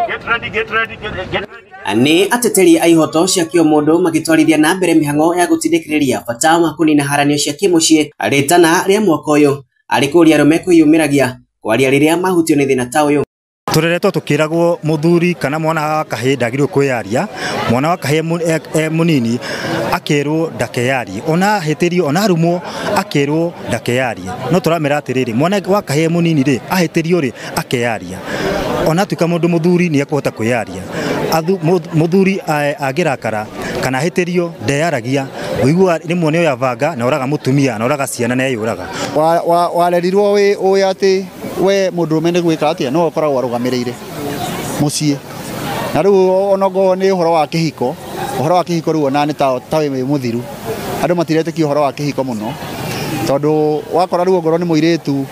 Get ready, get ready, get ready. Nĩ ateteri a ihoto cia kĩũmũndũ magĩtwarithia na mbere mĩhang'o ya gũtindĩkĩrĩria bata wa kũnina haranio cia kĩmũciĩ rĩtana rĩa mwaka ũyũ arĩ kũria arũme kwĩyumĩragia kwaria rĩrĩa mahutio nĩ thĩna ta ũyũ. Tũreretwo tũkĩragwo mũthuri kana mwana wa kahĩĩ ndagĩrĩirwo kwĩyaria, mwana wa kahĩĩ e mũnini akerwo ndakeyarie, ona ahĩtĩrio ona arumwo akerwo ndakeyarie. No tũramera atĩrĩrĩ, mwana wa kahĩĩ mũnini rĩ ahĩtĩrio rĩ akeyaria, ona atuĩka mũndũ mũthuri nĩ ekũhota kwĩyaria. Mũthuri angĩrakara kana ahĩtĩrio ndeyaragia, ũiguaga rĩmwe nĩ oya banga na oraga mũtumia na oraga ciana na eyũraga. Warerirwo wĩ ũĩ atĩ we mũndũrũme nĩ gwĩka atĩa nĩwe ũkoragwo arũgamĩrĩire mũciĩ, na rĩu onokorwo nĩ ũhoro wa kĩhiko, ũhoro wa kĩhiko rĩu ona nĩ ta wĩ mũthiru, andũ matiretĩkia ũhoro wa kĩhiko mũno, tondũ wakora rĩu ongorwo nĩ mũirĩtu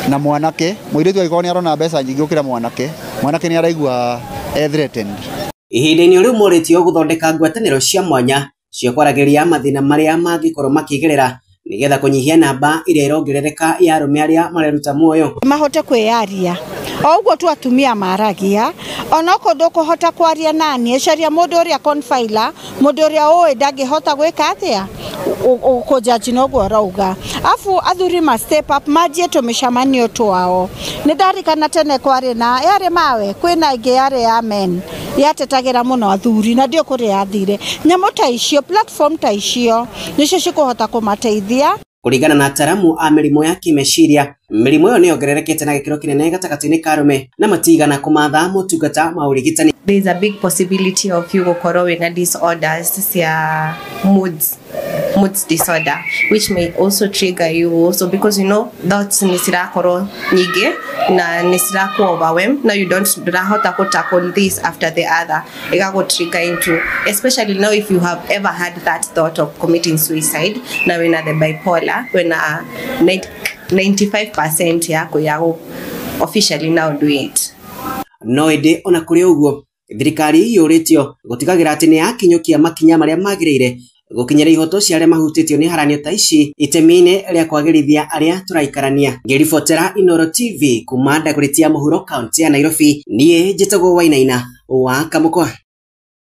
na mwanake, mũirĩtu angĩkorwo nĩ arona mbeca nyingĩ gũkĩra mwanake, mwanake nĩ araigua e threatened. Ihinda-inĩ rĩu morĩtio gũthondeka ngwatanĩro cia mwanya cia kwaragĩria mathĩna marĩa mangĩkorwo makĩgerera nĩgetha kũnyihia namba ĩrĩa ĩrongerereka ya arũme arĩa mareruta muoyo. Mahote kwĩyaria o ũguo tu atumia maragia, onokorwo ndũkũhota kwaria naniĩ, caria mũndũ ũrĩa confiler, mũndũ ũrĩa ũĩ ndangĩhota gwĩka atĩa kũnjanji noguo arauga. Afu athuri ma step up manjie tũmĩcemanio twao. Nĩ ndarikana tene kwarĩ na yarĩ mawe, kwĩna ĩngĩ yarĩ ya men yatetagĩra mũno athuri na ndiũ kũrĩa yathire. Nyamũ ta icio, platform ta icio nĩcio cikũhota kũmateithia. Kũringana na ataramu a mĩrimũ ya kĩmeciria, mĩrimũ ĩyo nĩ yongererekete na gĩkĩro kĩnene gatagatĩ-inĩ ka arũme na matigana kũmatha motungata ma ũrigitani. There is a big possibility of you gũkorwo wĩna disorders cia moods disorder, which may also trigger you also, because you know thoughts nĩ cirakorwo nyingĩ na nĩ ciraku overwhelm. Now you don't ndũrahota kũ tackle this after the other, ĩgagũ trigger into, especially now if you have ever had that thought of committing suicide, na wĩna the bipolar, wĩna 95% yako ya officially now do it. No ĩndĩ ona kũrĩ ũguo thirikari yũrĩtio gũtigagĩra atĩ nĩ yakinyũkia makinya marĩa magĩrĩire gũkinyĩra ihoto cia arĩa mahutĩtio nĩ haranio ta ici itemi-inĩ rĩa kwagĩrithia arĩa tũraikarania. Ngĩribotera Inooro TV kuma Dagoretti ya mũhuro kaunti ya Nairobi, niĩ njĩtagwo Wainaina wa Kamũkwa.